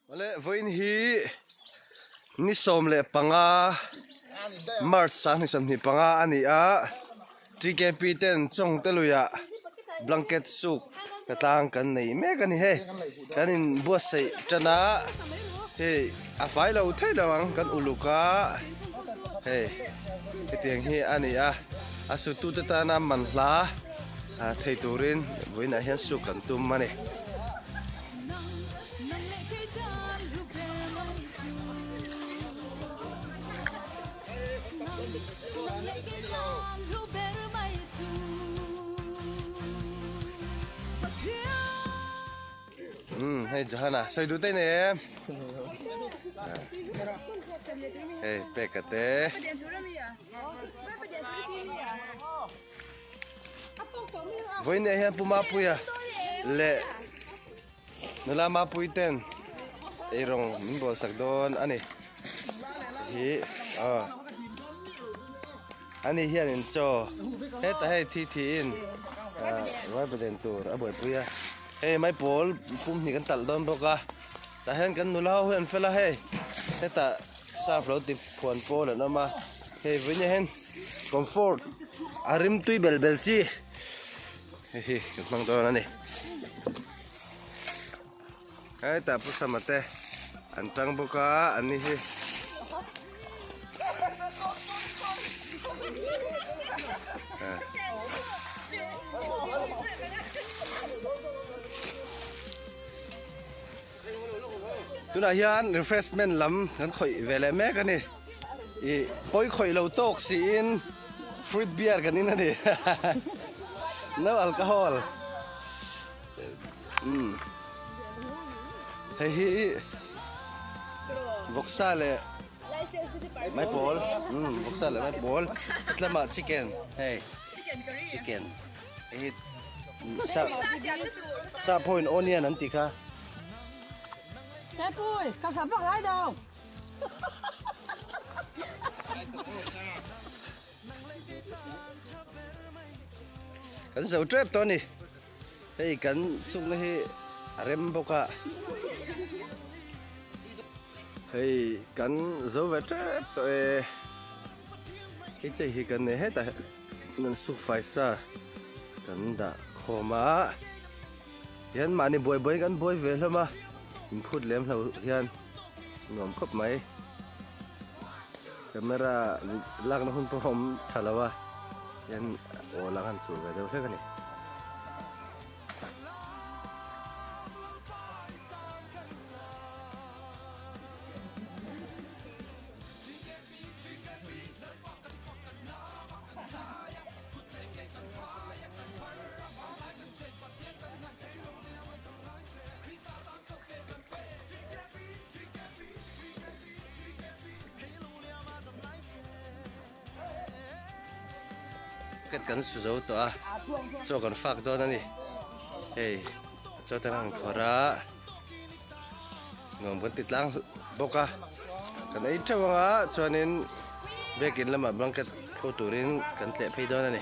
Awle vawiin hi ni 15 March 2025 a ni a TKP ten Chawngte luiah blanket suk hnatlang kan nei mek a ni hei kan in buatsaih tan a hei a fai lo thei lo ang kan uluk a hei hetiang hi a ni a a sutute tana manhla thei turin vawiinah hian suk kan tum a ni. Umm hei Johana sawi duh te nei em hei peka te Vawiin ah hian Pu Mapuia leh nula Mapui ten eirawng min bawl sak dawn a ni hi aw ani hian in chaw hetah hei thi thi in ah vaipaden tur a buaipui a hei maipawl pum hnih kan talh dawn bawk a tah hian kan nula ho hi an fel a hei hetah. Surf lo ti phuan pawl an awm a, hei vawiin ah hian comfort a rim tui bel bel chi hei hi kan hmang dawn a ni. Hetah Pu Sama te an tang bawk a an ni hi. Tunah hian refreshment lam kan khawih ve leh mek a ni. Ih pawi khawih lo tawk siin fruit beer kan in a ni. No alcohol. Umm hei hi vawksa leh maipawl umm vawksa leh maipawl hetlamah chicken hei chicken. Hei sap sap ho in onion an tih kha. Tepui, ka hla vak ngai lo. Kan zo tep tawh a ni. Hei kan sukna hi a rem bawk a. Hei kan zo ve tep tawh e. Hei chei hi kan nei hetah. Nan suk fai sa kan dah khawm a hian mahni buai buai kan buai ve hlawm a in phut lem hlo hian nuam khawp mai camera lakna hun pawh a awm tha lo a hian aw lang han chhuh ve deuh hlek a ni. Kan su zo tawh a chaw kan fak dawn a ni hei chaw te han khawrh a nuam kan ti tlang bawk a kan ei theuh ang a chuanin biakin lamah blanket pho turin kan tleh phei dawn a ni.